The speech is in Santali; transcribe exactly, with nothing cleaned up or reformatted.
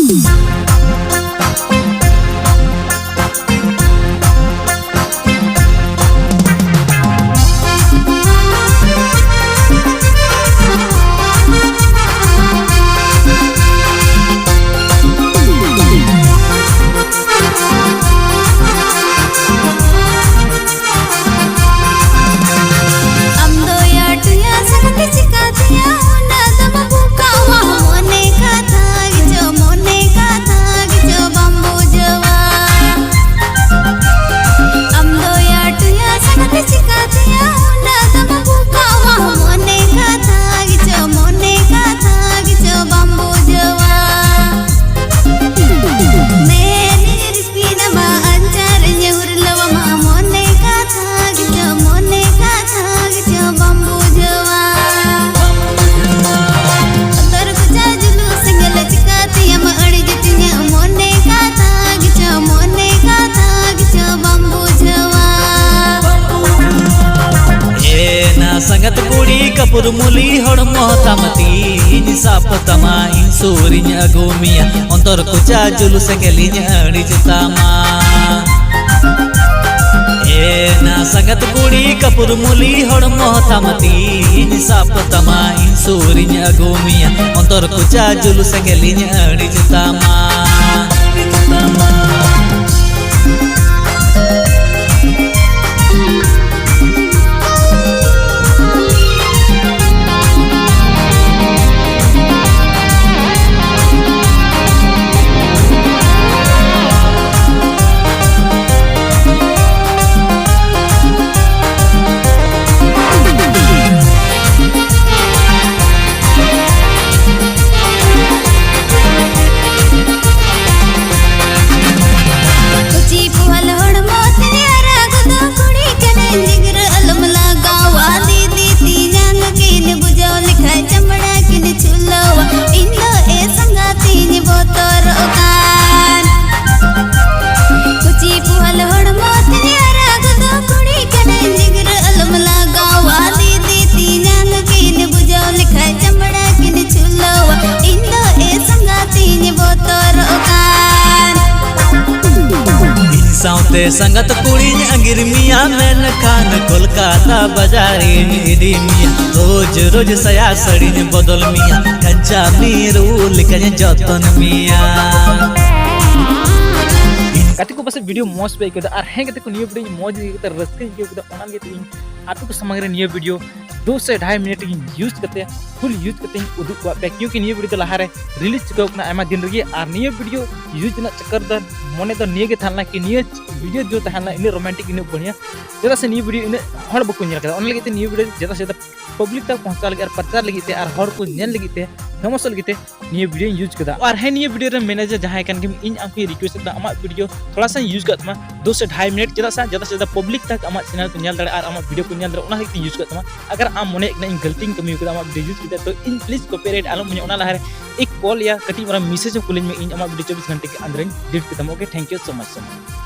ᱟᱢ ᱫᱚ ᱭᱟ ᱴᱩᱭᱟ ᱥᱟᱝᱜᱟᱛᱮ ᱪᱤᱠᱟᱹᱛᱮᱭᱟ ᱩᱱᱟᱹᱜ ᱫᱚᱢ ᱵᱚᱠᱟᱣᱟ? ᱢᱚᱱᱮ ᱠᱟᱛᱷᱟ ᱜᱮᱪᱚ, ᱢᱚᱱᱮ ᱠᱟᱛᱷᱟ ᱜᱮᱪᱚ ᱵᱟᱢ ᱵᱩᱡᱷᱟᱹᱣᱟ᱾ ᱟᱢ ᱫᱚ ᱭᱟ ᱴᱩᱭᱟ ᱥᱟᱝᱜᱟᱛᱮ ᱪᱤᱠᱟᱹᱛᱮᱭᱟ ᱩᱱᱟᱹᱜ ᱫᱚᱢ ᱵᱚᱠᱟᱣᱟ? ᱢᱚᱱᱮ ᱠᱟᱛᱷᱟ ᱜᱮᱪᱚ, ᱢᱚᱱᱮ ᱠᱟᱛᱷᱟ ᱜᱮᱪᱚ ᱵᱟᱢ ᱵᱩᱡᱷᱟᱹᱣᱟ᱾ ᱢᱮᱱᱮ ᱯᱤᱱᱟᱢᱟ ᱟᱧᱪᱟᱨ ᱧᱩᱨ ᱞᱟᱣᱟᱢᱟ, ᱢᱚᱱᱮ ᱠᱟᱛᱷᱟ ᱜᱮᱪᱚ, ᱢᱚᱱᱮ ᱠᱟᱛᱷᱟ ᱜᱮᱪᱚ ᱵᱟᱢ ᱵᱩᱡᱷᱟᱹᱣᱟ᱾ ᱵᱚᱛᱚᱨ ᱠᱚᱪᱟ ᱡᱩᱞᱩᱜ ᱥᱮᱸᱜᱮᱞ ᱪᱤᱠᱟᱹᱛᱮᱭᱟᱢ ᱟᱹᱲᱤᱡ ᱛᱤᱧᱟᱹ, ᱢᱚᱱᱮ ᱠᱟᱛᱷᱟ ᱜᱮᱪᱚ, ᱢᱚᱱᱮ ᱠᱟᱛᱷᱟ ᱜᱮᱪᱚ ᱵᱟᱢ ᱵᱩᱡᱷᱟᱹᱣᱟ᱾ ᱮ ᱱᱟ ᱥᱟᱸᱜᱟᱛ ᱠᱩᱲᱤ ᱠᱟᱹᱯᱩᱨ ᱢᱩᱞᱤ ᱦᱚᱲᱢᱚ ᱛᱟᱢ ᱛᱤᱧ ᱥᱟᱵ ᱛᱟᱢᱟ, ᱤᱧ ᱥᱩᱨᱤᱧ ᱟᱹᱜᱩ ᱢᱮᱭᱟ, ᱚᱱᱛᱚᱨ ᱠᱚᱪᱟ ᱡᱩᱞᱩ ᱥᱮᱸᱜᱮᱞᱤᱧ ᱟᱹᱲᱤᱡ ᱛᱟᱢᱟ᱾ ᱮ ᱱᱟ ᱥᱟᱸᱜᱟᱛ ᱠᱩᱲᱤ ᱠᱟᱹᱯᱩᱨ ᱢᱩᱞᱤ ᱦᱚᱲᱢᱚ ᱛᱟᱢ ᱛᱤᱧ ᱥᱟᱵ ᱛᱟᱢᱟ, ᱤᱧ ᱥᱩᱨᱤᱧ ᱟᱹᱜᱩ ᱢᱮᱭᱟ, ᱚᱱᱛᱚᱨ ᱠᱚᱪᱟ ᱡᱩᱞᱩ ᱥᱮᱸᱜᱮᱞᱤᱧ ᱟᱹᱲᱤᱡ ᱛᱟᱢᱟ᱾ ᱥᱟᱶᱛᱮ ᱥᱟᱸᱜᱟᱛ ᱠᱩᱲᱤᱧ ᱟᱸᱜᱤᱨ ᱢᱮᱭᱟ, ᱢᱮᱱᱠᱷᱟᱱ ᱠᱳᱞᱠᱟᱛᱟ ᱵᱟᱡᱟᱨᱤᱧ ᱤᱫᱤ ᱢᱮᱭᱟ᱾ ᱨᱳᱡᱽ ᱨᱳᱡᱽ ᱥᱟᱭᱟ ᱥᱟᱹᱲᱤᱧ ᱵᱚᱫᱚᱞ ᱢᱮᱭᱟ, ᱠᱟᱧᱪᱟ ᱢᱤᱨᱩ ᱞᱮᱠᱟᱧ ᱡᱚᱛᱚᱱ ᱢᱮᱭᱟ᱾ ᱜᱟᱛᱮ ᱠᱚ, ᱯᱟᱥᱮᱡ ᱵᱷᱤᱰᱤᱭᱳ ᱢᱚᱡᱽ ᱯᱮ ᱟᱹᱭᱠᱟᱹᱣ ᱫᱟ, ᱟᱨ ᱦᱮᱸ ᱜᱟᱛᱮ ᱠᱚ, ᱱᱤᱭᱟᱹ ᱵᱷᱤᱰᱤᱭᱳ ᱢᱚᱡᱽ ᱤᱧ ᱟᱹᱭᱠᱟᱹᱣ ᱠᱮᱫᱟ, ᱨᱟᱹᱥᱠᱟᱹᱧ ᱟᱹᱭᱠᱟᱹᱣ ᱠᱮᱫᱟ, ᱚᱱᱟ ᱞᱟᱹᱜᱤᱫ ᱛᱮ ᱤᱧ ᱟᱯᱮ ᱠᱚ ᱥᱟᱢᱟᱝ ᱨᱮ ᱱᱤᱭᱟᱹ ᱵᱷᱤᱰᱤᱭᱳ ᱫᱩ ᱥᱮ ᱰᱷᱟᱭ ᱢᱤᱱᱤᱴ ᱤᱧ ᱤᱭᱩᱡᱽ ᱠᱟᱛᱮ, ᱯᱷᱩᱞ ᱤᱭᱩᱡᱽ ᱠᱟᱛᱮ ᱤᱧ ᱩᱫᱩᱜ ᱠᱚᱣᱟ ᱯᱮ, ᱠᱤᱭᱩᱸᱠᱤ ᱱᱤᱭᱟᱹ ᱵᱷᱤᱰᱤᱭᱳ ᱫᱚ ᱞᱟᱦᱟᱨᱮ ᱨᱤᱞᱤᱡᱽ ᱪᱩᱠᱟᱹᱣ ᱠᱟᱱᱟ ᱟᱭᱢᱟ ᱫᱤᱱ ᱨᱮᱜᱮ᱾ ᱟᱨ ᱱᱤᱭᱟᱹ ᱵᱷᱤᱰᱤᱭᱳ ᱤᱭᱩᱡᱽ ᱨᱮᱱᱟᱜ ᱪᱟᱠᱠᱟᱨ ᱫᱚ ᱢᱚᱱᱮ ᱫᱚ ᱱᱤᱭᱟᱹ ᱜᱮ ᱛᱟᱦᱮᱸ ᱞᱮᱱᱟ ᱠᱤ ᱱᱤᱭᱟᱹ ᱵᱷᱤᱰᱤᱭᱳ ᱡᱚ ᱛᱟᱦᱮᱸ ᱞᱮᱱᱟ ᱤᱱᱟᱹᱜ ᱨᱳᱢᱟᱱᱴᱤᱠ, ᱤᱱᱟᱹᱜ ᱵᱟᱹᱲᱤᱭᱟ, ᱪᱮᱫᱟᱜ ᱥᱮ ᱱᱤᱭᱟᱹ ᱵᱷᱤᱰᱤᱭᱳ ᱤᱱᱟᱹᱜ ᱦᱚᱲ ᱵᱟᱠᱚ ᱧᱮᱞ ᱠᱟᱫᱟ᱾ ᱚᱱᱟ ᱞᱟᱹᱜᱤᱫ ᱛᱮ ᱱᱤᱭᱟᱹ ᱵᱷᱤᱰᱤᱭᱳ ᱡᱟᱫᱟ ᱥᱮ ᱡᱟᱫᱟ ᱯᱟᱵᱽᱞᱤᱠ ᱛᱟᱠ ᱯᱚᱦᱪᱟᱣ ᱞᱟᱹᱜᱤᱫ ᱟᱨ ᱯᱨᱚᱪᱟᱨ ᱞᱟᱹᱜᱤᱫ ᱛᱮ ᱟᱨ ᱦᱚᱲ ᱠᱚ ᱧᱮᱞ ᱞᱟᱹᱜᱤᱫ ᱛᱮ ᱯᱷᱮᱢᱚᱥᱚᱜ ᱞᱟᱹᱜᱤᱫ ᱛᱮ ᱱᱤᱭᱟᱹ ᱵᱷᱤᱰᱤᱭᱳᱧ ᱤᱭᱩᱡᱽ ᱠᱟᱫᱟ᱾ ᱟᱨ ᱦᱮᱸ, ᱱᱤᱭᱟᱹ ᱵᱷᱤᱰᱤᱭᱳ ᱨᱮ ᱢᱮᱱᱮᱡᱟᱨ ᱡᱟᱦᱟᱸᱭ ᱠᱟᱱ ᱜᱮᱢ, ᱤᱧ ᱟᱢ ᱠᱚᱧ ᱨᱤᱠᱩᱭᱮᱥᱴ ᱮᱫᱟ, ᱟᱢᱟᱜ ᱵᱷᱤᱰᱤᱭᱳ ᱛᱷᱚᱲᱟ ᱥᱟᱧ ᱤᱭᱩᱡᱽ ᱠᱟᱜ ᱛᱟᱢᱟ, ᱫᱩ ᱥᱮ ᱰᱷᱟᱭ ᱢᱤᱱᱤᱴ, ᱪᱮᱫᱟᱜ ᱥᱮ ᱡᱟᱫᱟ ᱥᱮ ᱡᱟᱫᱟ ᱯᱟᱵᱽᱞᱤᱠ ᱛᱟᱠ ᱟᱢᱟᱜ ᱪᱮᱱᱮᱞ ᱠᱚ ᱧᱮᱞ ᱫᱟᱲᱮᱭᱟᱜᱼᱟ ᱟᱨ ᱟᱢᱟᱜ ᱵᱷᱤᱰᱤᱭᱳ ᱠᱚ ᱧᱮᱞ ᱫᱟᱲᱮᱭᱟᱜᱼᱟ, ᱚᱱᱟ ᱞᱟᱹᱜᱤᱫ ᱛᱮ ᱤᱭᱩᱡᱽ ᱠᱟᱜ ᱛᱟᱢᱟ᱾ ᱟᱜᱟᱨ ᱟᱢ ᱢᱚᱱᱮᱭᱮᱫ ᱠᱟᱱᱟ ᱤᱧ ᱜᱟᱹᱞᱛᱤᱧ ᱠᱟᱹᱢᱤ ᱠᱟᱫᱟ ᱟᱢᱟᱜ ᱵᱷᱤᱰᱤᱭᱳ ᱤᱭᱩᱡᱽ ᱠᱟᱛᱮ, ᱛᱚ ᱤᱧ ᱯᱞᱤᱡᱽ ᱠᱚᱯᱤᱨᱟᱭᱤᱴ ᱟᱞᱚᱢ ᱤᱧᱟ, ᱚᱱᱟ ᱞᱟᱦᱟᱨᱮ ᱮᱠ ᱠᱚᱞ ᱭᱟ ᱠᱟᱹᱴᱤᱡ ᱢᱟᱨᱟᱝ ᱢᱮᱥᱮᱡᱽ ᱦᱚᱸ ᱠᱩᱞᱤᱧ ᱢᱮ, ᱤᱧ ᱟᱢᱟᱜ ᱵᱷᱤᱰᱤᱭᱳ ᱪᱚᱵᱵᱤᱥ ᱜᱷᱚᱱᱴᱟ ᱜᱮ under ᱤᱧ ᱰᱤᱞᱤᱴ ᱠᱟᱛᱟᱢᱟ᱾ OK, thank you so much, so much.